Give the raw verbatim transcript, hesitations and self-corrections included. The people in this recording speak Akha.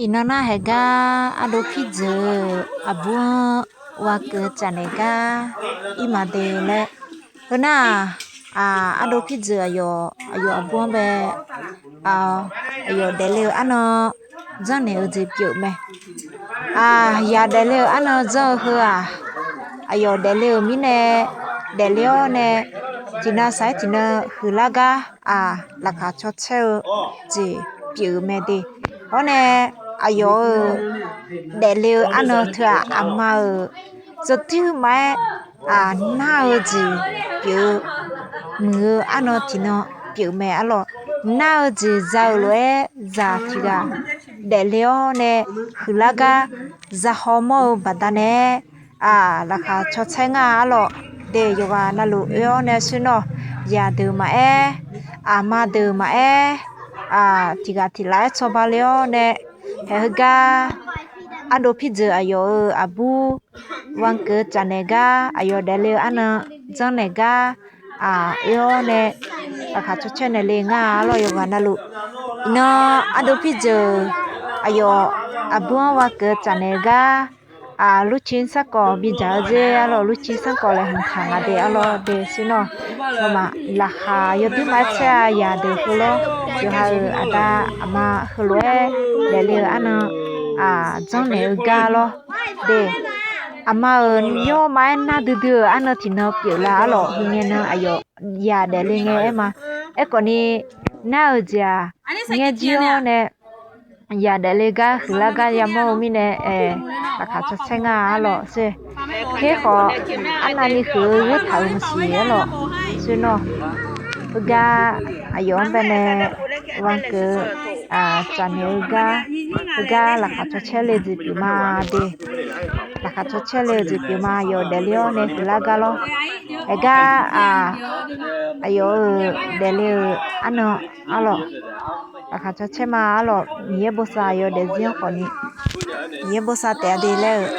Iqnan nar haeq gar ardov pirdzeuq aqbur-anr ghakeuv tsafnaeq gar ir ma de laer. Heu nar-aq, ardov pirdzeuq aqyawf, aqyawf aqbur-anr bae, aqyawf daefle-eu arnan janrnaeq-eu jeq pyeuf-euq mae. Yaq daefle-eu arnan janr-eu heu-aq, aqyawf daefle-euq mirnae, daefle-awr nae tiqnan saq-aer tiqnan huiqlar gar-aq, laqkhaq caw caer-eu jeq pyeuf-euq mae de. Hawr nae aqyawf-euq daefle-eu arnan teu-aq, aqma-euq zawduir maqaer, nar-eu jeq pyeuf-eu, muiq-eu arnan tiqnan pyeuf mae arlawq. Nar-eu jeq za-euq lof-aer zaq tiq ghaq daefle-awr nae huiqlar gar zahaw mawr-eu baqdanae, laqkhaq caw caer ngar arlawq. De yawqghaq navluf oe-awr nae sher nawr, yaq deuq maqaer, aqma deuq maqaer, tiq ghaq tiq laf-aer cawba le-awr nae, haeq heugar ardov pirdzeuq aqyawf-euq aqbur ghakeuv tsafnaeq gar, aqyawf daefle-eu arnan janrnaeq gar, oe-awr nae laqkhaq caw caer naeq le ngar arlawq yawqghaq navluf. Iqnan ardov pirdzeuq aqyawf aqbur-anr ghakeuv tsafnaeq-eu gar, lurciv sarkawv bidzaq-eu dzer arlawq, lurciv sarkawv laeqhmq taq nga de arlawq de sher nawr. Nawmaf laqkhaq yawduir maqaer caer-a yaq deuq heu lawr, yawqha-euq aqda aqma heulof-aer daefle-eu arnan janrnaeq-eu gar lawr. De, aqma-euq yawr maqaer nar duidui-euq arnan tiqnan pyeuflar arlawq. Heu ngae nan aqyawf yaq daefle ngae aer ma. Aerkhawfni nar-euq jeq-aq, ngaer jir-awr nae yaq daefle gar huiqlar gar yamawr-eu mirnae, laqkhaq caw caer ngar arlawq sher. Terkhawf arnavni huiq-eu ghoer taq-euq maqsiq arlawq sher nawr. Heugar aqyawf-anr bae nae ghakeuv tsafnaeq-eu gar, heugar laqkhaq caw caer le-eu jeq pyeuf ma de. Laqkhaq caw caer le-eu jeq pyeuf ma, aqyawf daefle-awr nae huiqlar gar lawr. Haeq gar aqyawf-euq daefle-euq arnan arlawq, laqkhaq caw caer ma arlawq. Miqyaer bosav aqyawf daefzir-anr khawfni, Miqyaer bosav taef-a de laer-eu